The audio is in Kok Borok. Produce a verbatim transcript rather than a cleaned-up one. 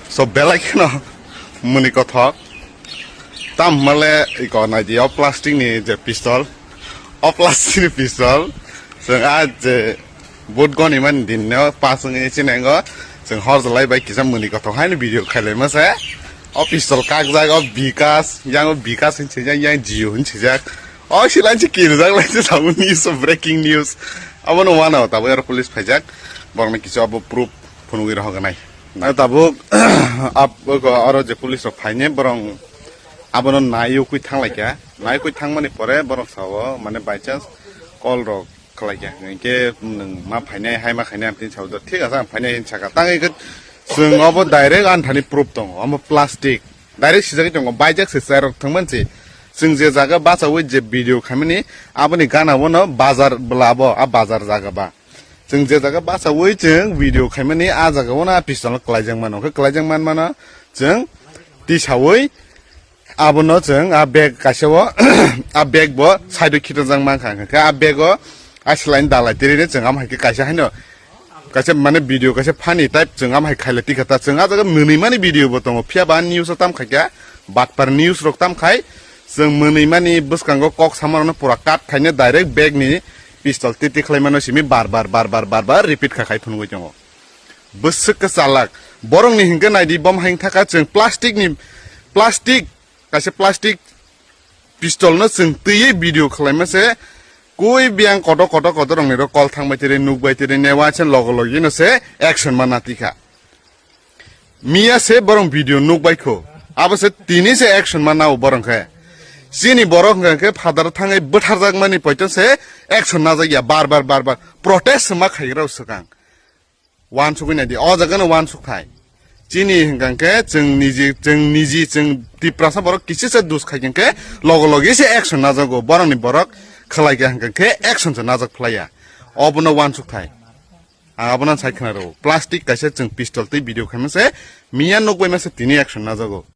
So belai kheno muni kothok. Tam hwnmale iko naidi o plastic ni je pistol. O plastic ni pistol. Chwng a je boot goni mani din no pas wngwi sinengo. Chwng hor jalai bai kisa muni kothok haino video khailai mase. O pistol kakjak o Bikas, yang o Bikas hin sijak, yang Jio hin sijak. O silan si kirijak lai se tabuk news o breaking news. Abono wano tabuk aro police phaijak. Borokno kisa abo proof phunugwi rohorganai. Na tabuk ab oko aro je police rok phaine borong abono naiyo kui thanglaikha. Nai kui thangmani pore borok sao mane by chance call rok khlaikha. Hinkhe nwng ma phainai hai ma khainai ang tin sao thik asa ang phainai hin saka. Tangwi khe chwng obo direct anthani proof tongo. Omo plastic. Direct sijagwi tongo. Baijak se chairok thwngman se. Chwng je jaga bachaui je video khaimani aboni gana bono bazar bwla abo a bazar jaga ba. Chwng je jaga bachaui chwng video khaimani, a jaga o na pistol no kwlaijak mano. Khe kwlaijak man mano chwng tisaui abono chwng a bag kaisa o, a bag bo side o khitojak mankha. Khe a bag o a selai ni dalai tiri chwng am hai khe kaisa haino kaisa mane video kaisa funny type chwng am hai khaila tikha ta. Chwng a jaga mwnwi mani video bo tongo. Phiya ba news o tam khaikha, batpar news rok tam khai. Chwng mwnwi mani bwskango kok samarokno pura cut khaina direct bag ni pistol titi khlai mano simi bar bar bar bar bar bar repeat kha khai phunugwi tongo. Bwswk khe chalak. Borokni hinkhe naidi bom haing thaka chwng plastic ni, plastic, kaisa plastic pistol no chwng twiwi video khlai mase. Kui biyang kotor kotor kotor rokni ro call thangbai tiri nukbai tiri newa chen logo logi no se action ma natikha. Miya se borong video nukbai kho. Abo se tini se action ma nao borong khe. Chini borok hwnkha khe phadar thangwi bwtharjak mani poito se action najak ya bar bar bar bar protest ma khaigrao swkang. Wansugwi naidi, o jaga no wansuk thai. Chini hwnkha khe chwng niji, chwng niji, chwng Tiprasa borok kisi se dus khai khe logo logi se action najago. Borokni borok khlai khe hwnkha khe action se najak phlaiya. Obono wansuk thai. Ang abono sai khna rw. Plastic kaisa chwng pistol tei video khaima se miya nukbai ma se tini action najago.